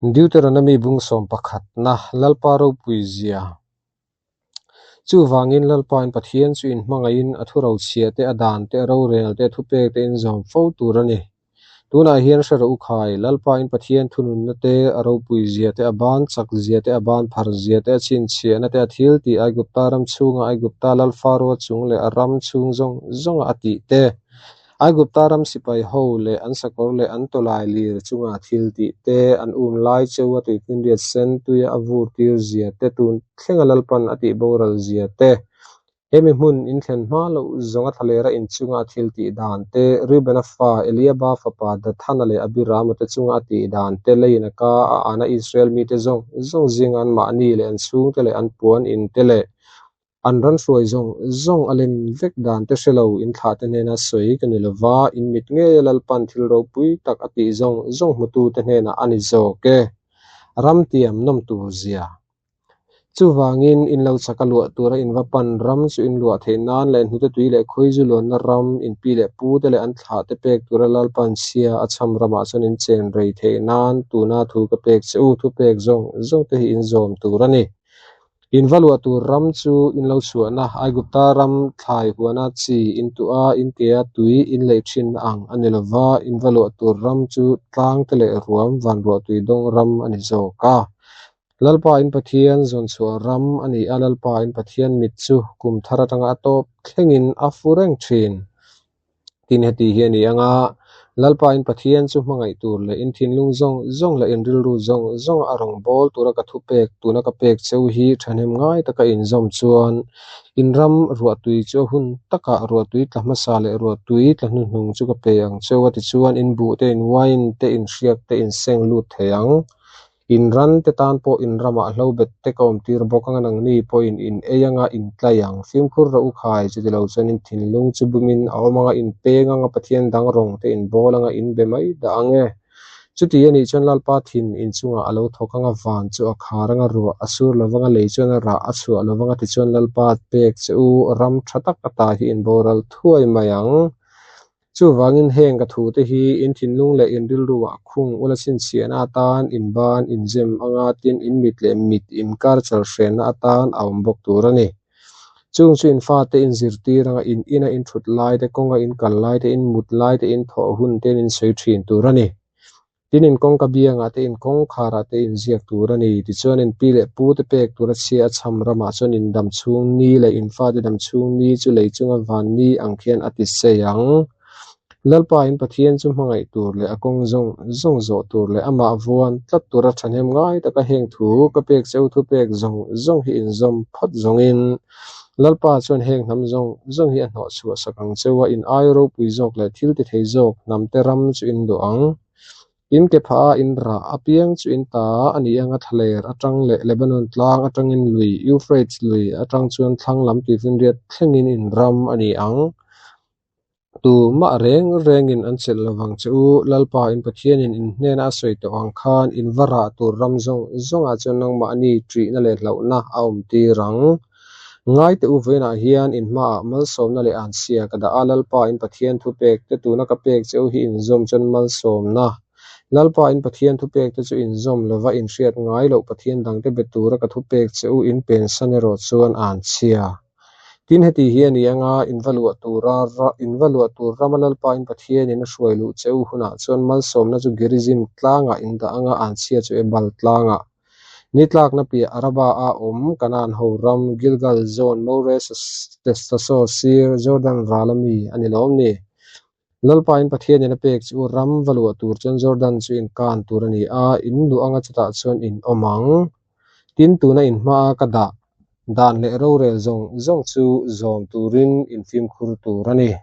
Deuteronomy bung sawm pakhatna Lalpa ropui zia. Chuvangin Lalpain Pathian chu in hmangaihin a thurochhiah te, a dan te, a rorel te, a thupek te in zawm fo tur a ni. Tunah hian hre rawh u khai, Lalpain Pathian thununna te, a ropui zia te, a ban chak zia te, a ban phar zia te, a chhinchhiahna te, a thil tih Aigupta ram chhunga Aigupta Lal Faroa chung leh a ram chhung zawng zawnga a tih te, Aigupta ram sipai ho leh an sakawr leh an tawlai lir chunga thil tih te, an um lai cheu a tuifinriat sen tuia a vur tir zia te, tun thlenga Lalpan a tih boral zia te, hemi hmun in thlen hma loh zawnga thlalera inchunga a thil tih dan te, Reubena fa Eliaba fapa Dathana leh Abirama te chunga a tih dan te, leiin a ka a ana Israel mite zawng zawng zinga anmahni leh an chhungte leh an puan in te leh An ran hruai zawng zawng a lem vek dan te hre lo in thlah te hnena sawi ka ni lova, in mit ngeia Lalpan thil ropui tak a tih zawng zawng hmutu te hnenah a ni zawk e. Ram tiam nawm tur zia. Chuvangin in lo chak a luah tura in va pan ram chu in luah theih nan leh hnute tui leh khawizu luanna ram in pi leh pu te leh an thlah te pek tura Lalpan chhia a cham ramah chuan in chen rei theih nan tuna thu ka pek che u, thupek zawng zawng te hi in zawm tur a ni. In va luah tur ram chu in lo chhuahna Aigupta ram thlai huana chi in tuah a, in kea tui in leih thin ang a ni lova, in va luah tur ram chu tlang te leh ruam vanruah tui dawng ram a ni zawk a. Lalpa in Pathian zawn chhuah ram a ni a, Lalpa in Pathian mit chu kum thar atanga a tawp thlengin a fu reng thin. Tin, heti hi a ni ang a, Lalpa in Pathian chu hmangaih tur leh in thinlung zawng zawng leh in rilru zawng zawnga a rawn bawl tura ka thupek tuna ka pek cheu hi thahnem ngai taka inzawm chuan in ram ruahtui chu a hun takah ruahtui tla hmasa leh ruahtui tla hnuhnung chu ka pe ang cheu a tichuan in buh te, in wine te, in hriak te in seng lut thei ang. In ran te tan pawh in ramah hlo bet te ka awm tir bawk anga nangni pawhin in ei anga in tlai ang. Fimkhur rawh u khai, chuti lo chuan in thinlung chu bumin a awm anga in peng anga Pathian dang rawng te in bawl anga in be mai dah ang e. Chuti a nih chuan Lalpa thin in chungah a lo thawk anga van chu a khar anga ruah a sur lo vanga lei chuan a rah a chhuah lo vanga tichuan Lalpa pek che u ram tha tak ata hi in boral thuai mai ang. Chuvangin heng ka thute hi in thinlung leh in rilruah khung ula chhinchhiahna atan in ban in zem anga tin in mit leh mit inkar chalhrenna atan a awm bawk tur a ni. Chung chu in fate in zirtir anga in ina in thut lai te, kawnga in kal lai te, in mut lai te, in thawh hun ten in sawi thin tur a ni. Tin in kawngka biangah te in kawngkharah te in ziak tur a ni. Tichuan in pi leh pu te pek tura chhia a cham ramah chuan in dam chhung ni leh in fate dam chhung ni chu lei chunga van ni ang khian a ti sei ang. Lalpa in Pathian chu hmangaih tur leh a kawng zawng zawng zawh tur leh amah vuan tlat tura thahnem ngai taka heng thu ka pek cheu thupek zawng zawng hi inzawm phawt zawngin Lalpa chuan heng hnam zawng zawng hi a hnawh chhuah sak ang cheu a, in ai ropui zawk leh thil ti thei zawk hnam te ram chu in duh ang. In ke phah a in rah apiang chu in ta a ni ang a thlaler atang leh Lebanon tlang atangin lui Euphrates lui atang chuan thlang lam tuifinriat thlengin in ram a ni ang. Tumah reng rengin an chelh lovang che u, Lalpa in Pathianin in hnena a sawi tawh ang khan in va rah tur ram zawng zawngah chuan nangmahni ṭihna leh hlauhna a awm tir ang. Ngai teh u vawiinah hian in hmaah malsawmna leh anchhia ka dah a, Lalpa in Pathian thupek te tuna ka pek che u hi inzawm chuan malsawmna. Lalpa in Pathian thupek te chu inzawm lova in hriat ngai loh Pathian dangte be tura ka thupek che u in pensan erawh chuan anchhia. Tin, heti hi a ni anga in va luah tura in va luah tur rama Lalpa in Pathianin a hruai luh che u hunah chuan malsawmna chu Gerizim tlangah in dah anga anchhia chu Ebal tlangah. Ni tlakna piah Araba a awm Kanaan ho ram Gilgal zawn More Sasaw sir Jordan ral ami a ni lawm ni? Lalpa in Pathianin a pek chu ram va luah tur chuan Jordan chu in kan tur a ni a, in luah anga chutah chuan in awm ang. Tin, tuna in hmaa ka dah dan leh rorel zawng zawng chu zawm turin in fimkhur tur a ni.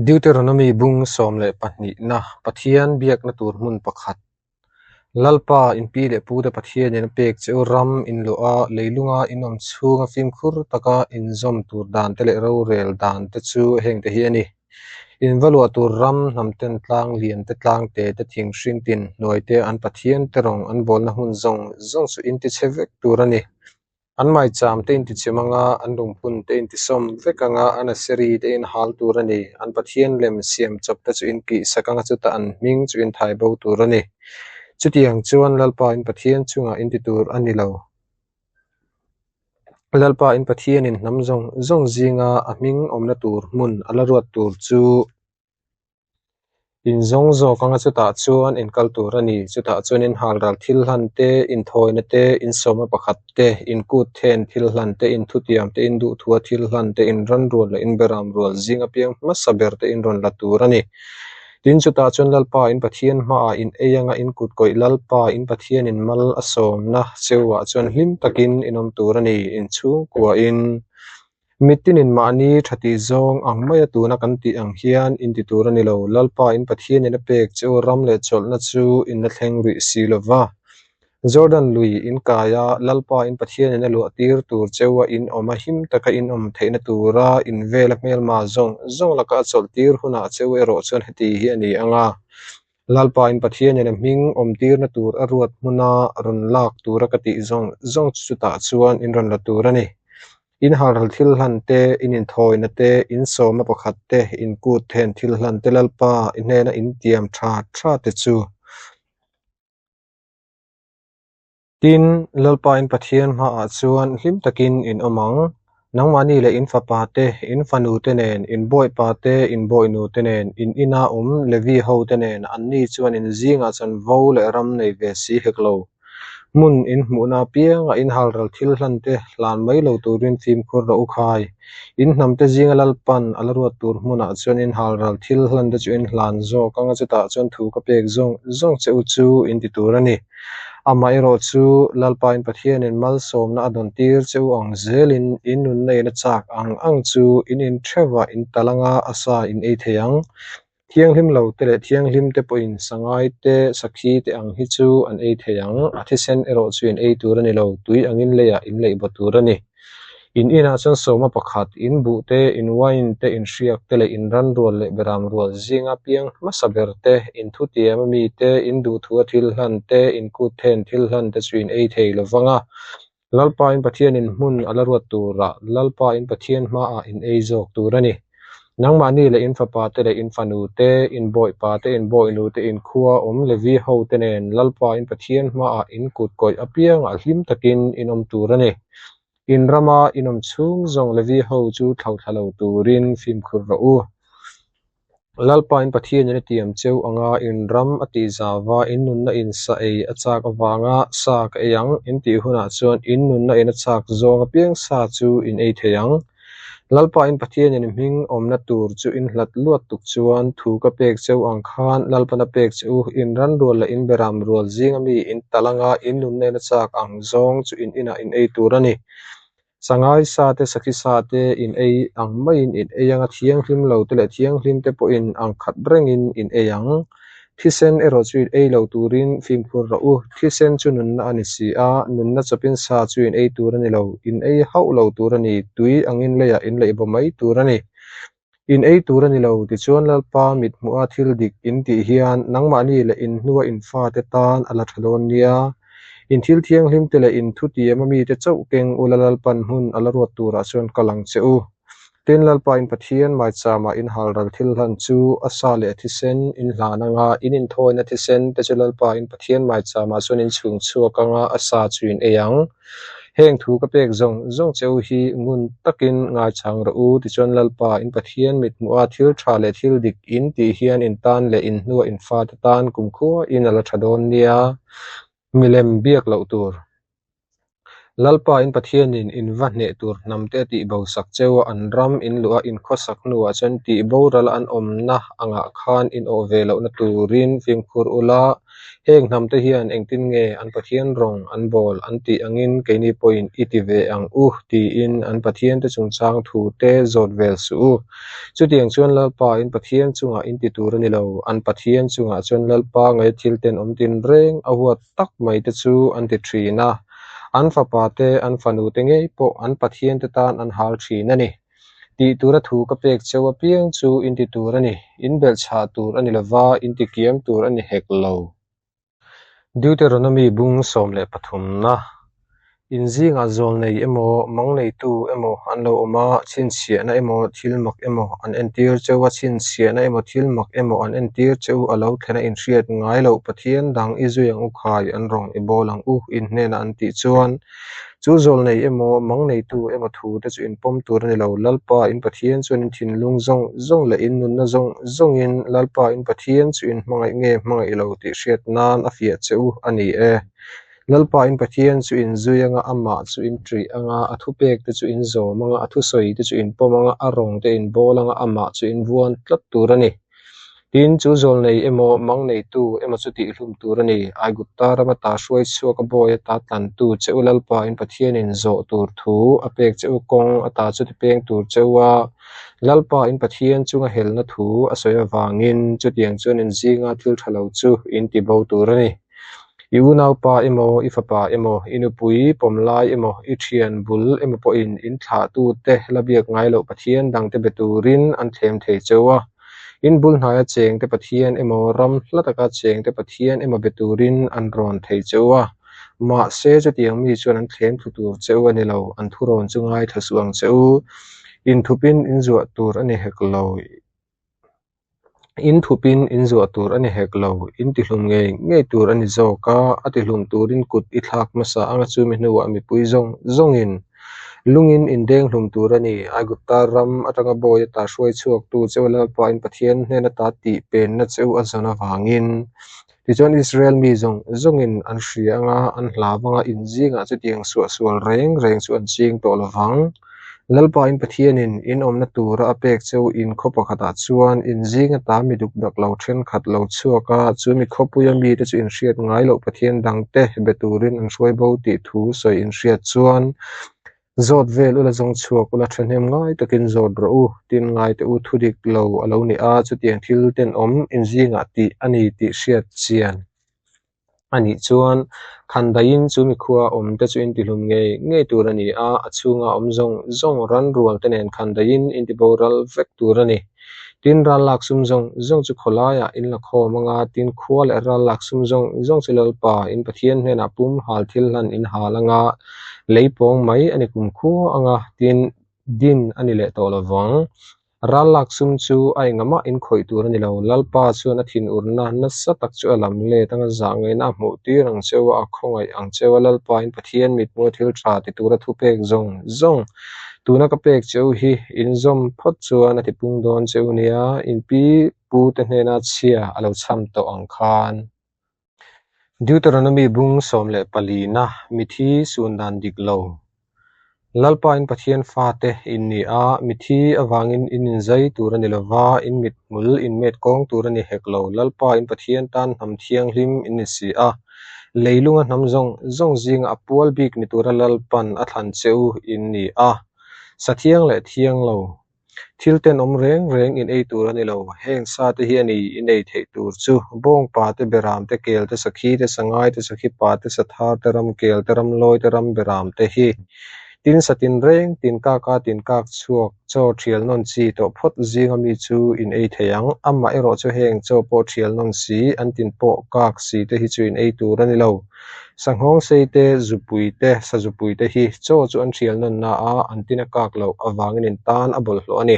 Deuteronomy bung 12na Pathian biakna tur hmun pakhat Lalpa in pi leh pu te Pathianin a pek che u ram in luah a, leilunga in awm chhunga fimkhur taka inzawm tur dan te leh rorel dan te chu heng te hi a ni. In va luah tur ram hnam ten tlang lian te tlang te te thing hring tin hnuai te an Pathian te rawng an bawlna hmun zawng zawng chu in ti chhe vek tur a ni. An maicham te intichim anga, an lungphun te intisawm vek anga, an aseri te in hal tur a ni. An Pathian lem siam chawp te chu in kihsak anga chutah an hming chu in thai bo tur a ni. Chutiang chuan Lalpa in Pathian chungah in ti tur a ni lo. Lalpa in Pathianin hnam zawng zawng zinga a hming awmna tur hmun a la ruat tur chu in zawng zawk anga chutah chuan in kal tur a ni. Chutah chuan in halral thil hlan te, in thawina te, in sawma pakhat te, in kut then thil hlan te, in thutiam te, in duhthua thil hlan te, in ran rual leh in beram rual zinga piang hmasa ber te in rawn la tur a ni. Tin, chutah chuan Lalpa in Pathian hmaah in ei anga in kut kawih Lalpa in Pathianin mal a sawmna cheuah chuan hlim takin in awm tur a ni, in chhungkuain Mitinin mahni tha tih zawng ang maia tuna kan tih ang hian in ti tur a ni lo. Lalpa in Pathianin a pek che u ram leh chawlhna chu in la thleng rih si lo va. Jordan lui in kaia Lalpa in Pathianin a luah tir tur cheu a in awm a him taka in awm theihna tura in vela hmelma zawng zawng laka a chawlh tir hunah cheu erawh chuan heti hi a ni ang a. Lalpa in Pathianin a hming awmtirna tur a ruat hmuna rawn lak tura ka tih zawng zawng chu chutah chuan in rawn la tur a ni. In halral thil hlan te, in inthawina te, in sawma pakhat te, in kut then thil hlan te Lalpa i hnena in tiam tha tha te chu. Tin, Lalpa in Pathian hmaah chuan hlim takin in awm ang. Nangmahni leh in fapa te, in fanu te nen, in bawipa te, in bawihnu te nen, in ina awm Levi ho te nen, anni chuan in zingah chanvo leh ram nei ve si hek lo. Hmun in hmuhna apiangah in halral thil hlan te hlan mai lo turin fimkhur rawh u khai. In hnamte zinga Lalpan a la ruat tur hmunah chuan in halral thil hlan te chu in hlan zawk anga chutah chuan thu ka pek zawng zawng che u chu in ti tur a ni. Amaherawh chu Lalpain Pathianin malsawmna a dawn tir che u ang zelin in nunna in a chak ang ang chu in intheuh ah in tal anga a sa in ei thei ang. Thianghlim lo te leh thianghlim te pawhin sangai te, sakhi te ang hi chu an ei thei ang, a thisen erawh chu in ei tur a ni lo, tui angin leiah in leih baw tur a ni. In inah chuan sawma pakhat, in buh te, in wine te, in hriak te leh in ran rual leh beram rual zinga piang hmasa ber te, in thutiam ami te, in duhthua thil hlan te, in kut then thil hlan te chu in ei thei lo vang a. Lalpa in Pathianin hmun a la ruat turah Lalpa in Pathian hmaah in ei zawk tur a ni. Nangmahni leh in fapa te leh in fanu te, in bawipa te, in bawihnu te, in khua awm Levi ho te nen Lalpa in Pathian hmaah in kut kawih apiangah hlim takin in awm tur a ni. In rama in awm chhung zawng Levi ho chu thlauthla lo turin fimkhur rawh u. Lalpa in Pathianin a tiam cheu anga in ram a tih zau a, in nunna in sa ei a chak avanga sa ka ei ang in tih hunah chuan in nunna in a chak zawng apiang sa chu in ei thei ang. Lalpa in Pathianin i hming awmna tur chu in hlat luat tuk chuan thu ka pek cheu ang khan Lalpan a pek che u, in ran rual leh in beram rual zinga mi in tal anga in nunna in a chak ang zawng chu in inah in ei tur a ni. Sangai sa te, sakhi sa te in ei ang maiin in ei ang a, thianghlim lo te leh thianghlim te pawhin ang khat rengin in ei ang. Thisen erawh chu in ei lo turin fimkhur rawh u. Thisen chu nunna a ni si a, nunna chawpin sa chu in ei tur a ni lo, in ei hauh lo tur a ni, tui angin leiah in leih baw mai tur a ni. In ei tur a ni lo, tichuan Lalpa mit hmuha thil dik in tih hian nangmahni leh in hnua in fate tan a la tha dawn nia. In thil thianghlim te leh in thutiam a mite chauh keng ula Lalpan hmun a la ruat turah chuan kal ang che u. Tin, Lalpa in Pathian maichama in halral thil hlan chu a sa leh a thisen in hlan anga in inthawina thisen te chu Lalpa in Pathian maichama chuan in chhung chhuak anga a sa chu in ei ang. Heng thu ka pek zawng zawng che u hi ngun takin ngaichang rawh u, tichuan Lalpa in Pathian mithmuha thil tha leh thil dik in tih hian in tan leh in hnua in fate tan kumkhua in a la tha dawn nia. Milem biak loh tur. Lalpa in Pathianin in va hneh tur hnam te a tih bo sak cheu a, an ram in luh a in khawsak hnuah chuan tih boral an awmna angah khan in awh ve lohna turin fimkhur ula, Heng hnam te hian engtin nge an Pathian rawng an bawl an tih angin keini pawhin i ti ve ang u tiin an Pathian te chungchang thu te zawt vel suh u. Chutiang chuan Lalpa in Pathian chungah in ti tur a ni lo, an Pathian chungah chuan Lalpa ngaih thil ten awm tin reng a huat tak mai te chu an ti thin a, an fapa te an fanu te ngei pawh an Pathian te tan an hal thin a ni. Tih tura thu ka pek cheu apiang chu in ti tur a ni, in belhchhah tur a ni lova, in ti kiam tur a ni hek lo. Deuteronomy bung 13 na. In zingah zawlnei emaw, mang neitu emaw an lo awm a, chhinchhiahna emaw, thil mak emaw an entir cheu a, chhinchhiahna emaw, thil mak emaw an entir cheu a lo thlen a inhriat ngai loh Pathian dang i zui ang u khai, an rawng i bawl ang u in hnenah an tih chuan chu zawlnei emaw, mang neitu emaw thu te chu in pawm tur a ni lo. Lalpa in Pathian chuan in thinlung zawng zawng leh in nunna zawng zawngin Lalpa in Pathian chu in hmangaih nge hmangaih lo tih hriat nan a fiah che u a ni e. Lalpa in Pathian chu in zui anga, amah chu in ṭih anga, a thupek te chu in zawm anga, a thusawi te chu in pawm anga, a rawng te in bawl anga, amah chu in vuan tlat tur a ni. Tin, chu zawlnei emaw, mang neitu emaw chu tihhlum tur a ni. Aigupta rama ta hruai chhuak a bawi ata tlantu che u Lalpa in Pathianin zawh tur thu a pek che u kawng ata chu tipeng tur che u a, Lalpa in Pathian chunga helna thu a sawi avangin chutiang chuan in zinga thil tha lo chu in tibo tur a ni. I unaupa emaw, i fapa emaw, i nupui pawm lai emaw, i thian bul emaw pawhin in thlahtute la biak ngai loh Pathian dangte be turin an thlem thei cheu a. In bul hnaia chengte Pathian emaw, ram hla taka chengte Pathian emaw be turin an rawn thei cheu a. Mahse, chutiang mi chuan an thlem thlu tur cheu a ni lo, an thurawn chu ngaithla suh ang che u. Inthupin inzuah tur a ni hek lo. In thupin in zuah tur a ni hek lo, in tihlum ngei ngei tur a ni zawk a, a tihlum turin kut i thlak hmasa anga chumi hnuah mipui zawng zawngin lungin in denghlum tur a ni. Aigupta ram atanga bawi ata hruai chhuaktu cheu Lalpain Pathian hnen ata tih penna cheu a zawn avangin tichuan Israel mi zawng zawngin an hria anga an hlau anga in zingah chutiang suahsual reng reng chu an ching tawh lovang. Lalpain Pathianin in awmna tura a pek cheu in khaw pakhatah chuan in zing ata mi duk dak lo thenkhat lo chhuak a, chu mi khawpuia mite chu inhriat ngai loh Pathian dangte be turin an hruai bo tih thu sawi inhriat chuan zawt vel ula zawng chhuak ula thahnem ngai takin zawt rawh u, tin ngaite u thu dik lo a lo ni a, chutiang thil tenawm in zingah tih a ni tih hriat chian. A nih chuan Khandaiin chu mikhua awmte chu intihlum ngei ngei tur a ni a, a chhunga awm zawng zawng ran rualte nen Khandaiin intiboral vek tur a ni. Tin, ral lak sum zawng zawng chu khawlaiah in la khawm anga, tin, khua leh ral lak sum zawng zawng chu Lalpa, in Pathian hnenah pum hal thil hlan in hal anga, lei pawng mai a ni kumkhua anga, tin, din a ni leh tawh lovang. Ral lak sum chu a engamah inkhawih tur a ni lo. Lalpa chuan a thinurna nasa tak chu a lam let anga zah ngaihna a hmuh tir ang cheu a, a khawngaih ang cheu a. Lalpain Pathian mithmua thil tha ti tura thupek zawng zawng tuna ka pek cheu hi inzawm phawt chuan a tipung dawn cheu nia, in pi pute hnena chhia a lo chham tawh ang khan. Deuteronomy bung 14na Mithi sun dan dik lo. Lalpain Pathian fate in ni a, mithi avangin in inzai tur a ni lova, in mithmul in met kawng tur a ni hek lo. Lalpain Pathian tan hnam thianghlim in ni si a, leilunga hnam zawng zawng zinga a pual bik ni tura Lalpan a thlan che u in ni a, sa thiang leh thiang lo. Thil tenawm reng reng in ei tur a ni lo. Heng sa te hi a ni in ei theih tur chu. Bawngpa te, beram te, kel te, sakhi te, sangai te, sakhi pa te, sathar te, ram kel te, ramlawi te, ram beram te hi. Tin sa tin reng, tin kaka tin kak chhuak, chaw thial nawn chi tawh phawt zinga mi chu in ei thei ang. Amah erawh chu heng chaw pawh thial nawn si, an tin pawh kak si te hi chu in ei tur a ni lo. Sanghawng sei te, zupui te, sazupui te hi chaw chu an thial nawn na a, an tin a kak loh avangin in tan a bawlhhlawh a ni.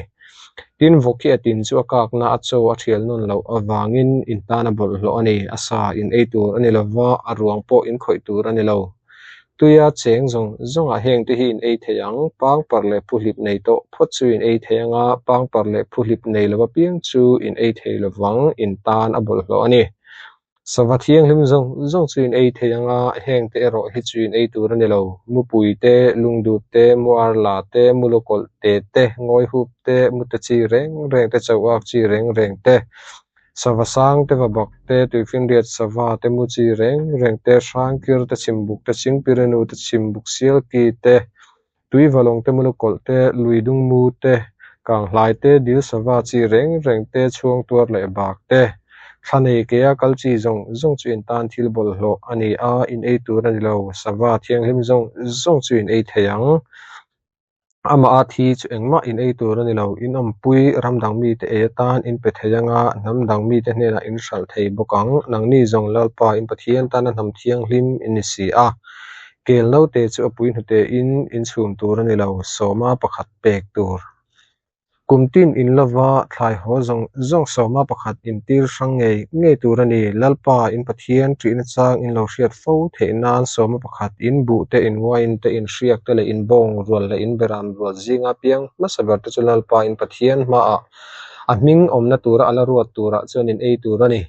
Tin, vawk hi a tin chu a kakna a chaw a thial nawn loh avangin in tan a bawlhhlawh a ni. A sa in ei tur a ni lova, a ruang pawh in khawih tur a ni lo. Tuia cheng zawng zawngah heng te hi in ei thei ang, pangpar leh phuhlip nei tawh phawt chu in ei thei anga, pangpar leh phuhlip nei lo apiang chu in ei thei lovang, in tan a bawlhhlawh a ni. Sava thianghlim zawng zawng chu in ei thei ang a, heng te erawh hi chu in ei tur a ni lo. Mupui te, lungdup te, muarla te, mulukawlh te te, ngawihup te, mute chi reng reng te, chauhak chi reng reng te, sava sang te, vabak te, tuifinriat sava te, mu chi reng reng te, hrangkir te, chhimbuk te, chingpirinu te, chhimbuk sialki te, Tui valawng te, mulukawlh te, lui dungmu te, kanghlai te, dil sava chi reng reng te, chhuang tuar leh bak te, thla nei kea kal chi zawng zawng chu in tan thil bawlhhlawh a ni a, in ei tur a ni lo, sava thianghlim zawng zawng chu in ei thei ang. Amah a thi chu engmah in ei tur a ni lo, in awmpui ram dang mite ei atan in pe thei anga, hnam dang mite hnenah in hralh thei bawk ang, nangni zawng Lalpa in Pathian tana hnam thianghlim in ni si a. Kel naute chu a pui hnute in in chhum tur a ni lo, sawma pakhat pek tur. Kum tin in lova thlai haw zawng zawng sawma pakhat in tir hrang ngei ngei tur a ni. Lalpa in Pathian ṭihna chang in lo hriat fo theih nan sawma pakhat in buh te, in uain te, in hriak te leh in bawng rual leh in beram rual zinga piang hmasa ber te chu Lalpa in Pathian hmaah a hming awmna tura a la ruat turah chuan in ei tur a ni.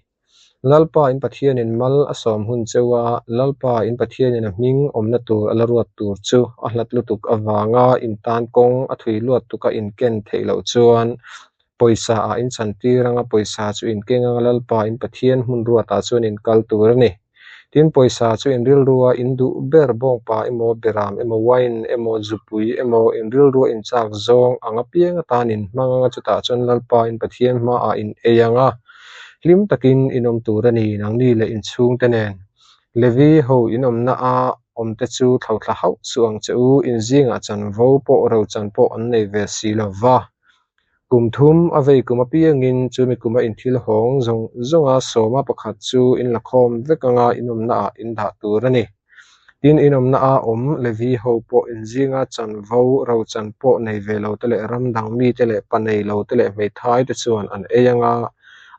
Lalpa in Pathianin mal a sawm hun cheu a, Lalpa in Pathianin a hming awmna tur a la ruat tur chu a hlat lutuk avanga in tan kawng a thui luat tuka in ken theih loh chuan pawisa ah in chantir anga pawisa chu in keng anga Lalpa in Pathian hmun ruatah chuan in kal tur a ni. Tin, pawisa chu in rilrua in duh ber bawngpa emaw, beram emaw, wine emaw, zupui emaw, in rilrua in chak zawng ang apiang atan in hmang anga chutah chuan Lalpa in Pathian hmaah in ei ang a, hlim takin in awm tur a ni, nangni leh in chhungte nen. Levi ho in awmna a awmte chu thlauthla hauh suh ang che u, in zingah chanvo pawh rochan pawh an nei ve si lo va. Kum thum a vei kum apiangin chumi kuma in thil hawng zawng zawnga sawma pakhat chu in la khawm vek anga in awmnaah in dah tur a ni. Tin, in awmnaah awm Levi ho pawh in zinga chanvo rochan pawh nei ve lo te leh ram dang mite leh pa nei lo te leh hmeithai te chuan an ei anga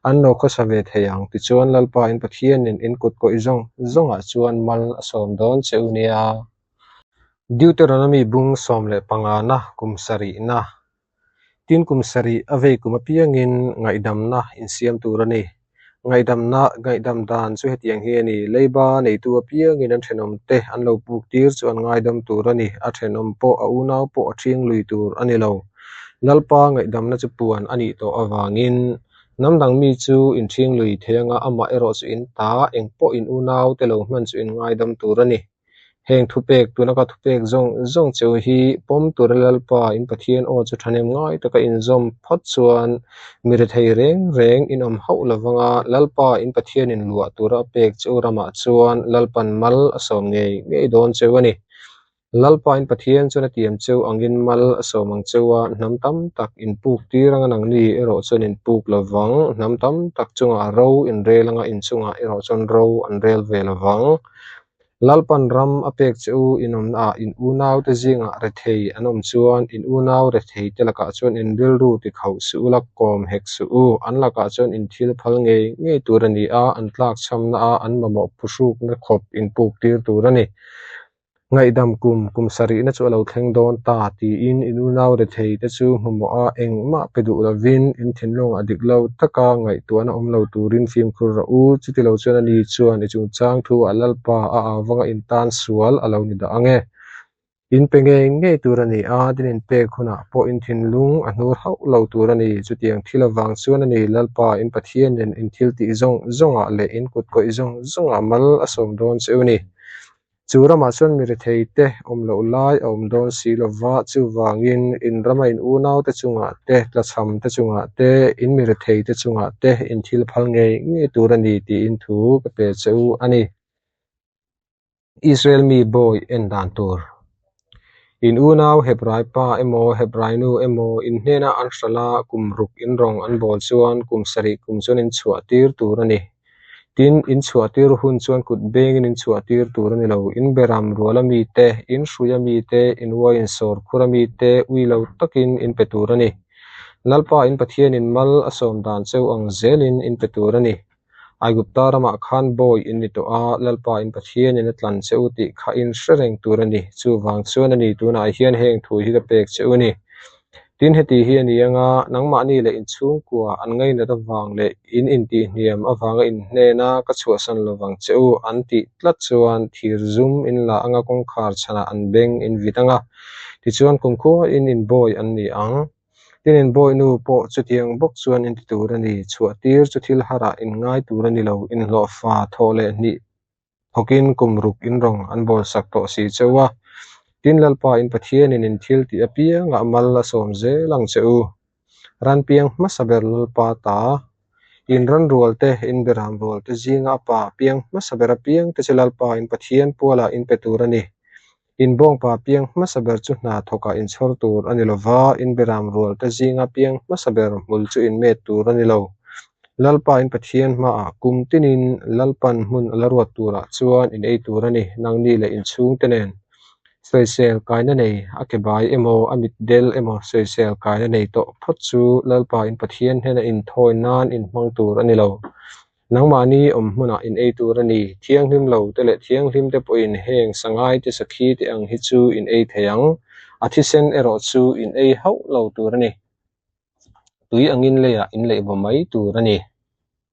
an lo khawsa ve thei ang. Tichuan, Lalpa in Pathianin in kut kawih zawng zawngah chuan mal a sawm dawn che u nia. Deuteronomy bung 15na kum sarihna Tin kum sarih a vei kum apiangin ngaihdamna insiam tur a ni. Ngaihdamna ngaihdam dan chu hetiang hi a ni, Leiba neitu apiangin an thenawmte an lo puk tir chu an ngaidam tur a ni, a thenawm pawh a unau pawh a ṭhiang lui tur a ni lo. Lalpa ngaihdamna chu puan a nih tawh avangin hnam dang mi chu in ṭhiang lui thei anga amah erawh chu in ta eng pawh in unaute lo hman chu in ngaidam tur a ni. Heng thupek, tuna ka thupek zawng zawng cheu hi pawm tura Lalpa in Pathian aw chu thahnem ngai taka inzawm phawt chuan mi rethei reng reng in awm hauh lovanga Lalpa in Pathianin luah tura a pek cheu ramah chuan Lalpan mal a sawm ngei ngei dawn cheu a ni. Lalpa in Pathian chuan a tiam cheu angin mal a sawm ang cheu a, hnam tam tak in puk tir anga nangni erawh chuan in puk lovang, hnam tam tak chungah ro in rel anga in chungah erawh chuan ro an rel ve lovang. Lalpan ram a pek che u in awmnaah in unaute zingah rethei an awm chuan in unau retheite lakah chuan in rilru ti khauh suh u la, kawm hek suh u. An lakah chuan in thil phal ngei ngei tur a ni a, an tlakchhamna a an mamawh phuhrukna khawp in puk tir tur a ni. Ngaihdam kum, kum sarihna chu a lo thleng dawn ta tiin in unau retheite chu hmumawh a engmah pe duh lovin in thinlungah dik lo taka ngaihtuahna awm lo turin fimkhur rawh u, chuti lo chuan ani chuan i chungchang thu-ah Lalpa a au vanga in tan sual a lo ni dah ang e. In pe ngei ngei tur a ni a, tin in pek hunah pawh in thinlung a hnur hauh lo tur a ni. Chutiang thil avang chuan a ni, Lalpa in Pathianin in thil tih zawng zawngah leh in kut kawih zawng zawngah mal a sawm dawn che u ni. Chu ramah chuan mi retheite awm loh lai a awm dawn si lo va, chuvangin in rama in unaute chungah te, tlachhamte chungah te, in mi retheite chungah te in thil phal ngei ngei tur a ni tiin thu ka pe che u a ni. Israel mi bawi en dan tur. In unau Hebrai pa emaw Hebrai nu emaw in hnena an hralh a, kum ruk in rawng an bawl chuan kum sarih kum chuan in chhuah tir tur a ni. Tin, in chhuah tir hun chuan kut bengin in chhuah tir tur a ni lo. In beram rual a mite, in hrui a mite, in uaiin sawr khur a mite ui lo takin in pe tur a ni. Lalpa in Pathianin mal a sawm dan cheu ang zelin in pe tur a ni. Aigupta ramah khan bawi in ni tawh a, Lalpa in Pathianin a tlan che u tih kha in hre reng tur a ni. Chuvang chuan a ni, tunah hian heng thu hi ka pek che u ni. Tin, heti hi a ni anga, nangmahni leh in chhungkua an ngainat avang leh in intihhniam avanga in hnena ka chhuahsan lovang che u an tih tlat chuan thir zum in la anga kawngkhar chhanah an beng in vit anga, tichuan kumkhuain in bawi an ni ang. Tin, in bawihnu pawh chutiang bawk chuan in ti tur a ni. Chhuahtir chu thil harah in ngai tur a ni lo, inhlawhfa thawh leh hnih thawkin kum ruk in rawng an bawlsak tawh si cheu a. Tin, Lalpa in Pathianin in thil tih apiangah mal a sawm zel ang che u. Ran piang hmasa ber Lalpa ta, in ran rual te, in beram rual te zinga a pa piang hmasa ber apiang te chu Lalpa in Pathian pualah in pe tur a ni. In bawngpa piang hmasa ber chu hna thawkah in chhawr tur a ni lo va, in beram rual te zinga piang hmasa ber hmul chu in met tur a ni lo. Lalpa in Pathian hmaah kum tinin Lalpan hmun a la ruat turah chuan in ei tur a ni, nangni leh in chhungte nen. Sawisel kaina nei, a ke bai emaw, a mit del emaw sawisel kaina nei tawh phawt chu Lalpa in Pathian hnena inthawi nan in hmang tur a ni lo. Nangmahni awm hmunah in ei tur a ni. Thianghlim lo te leh thianghlim te pawhin heng sangai te sakhi te ang hi chu in ei thei ang, a thisen erawh chu in ei hauh lo tur a ni. Tui angin leiah in leih vaw mai tur a ni.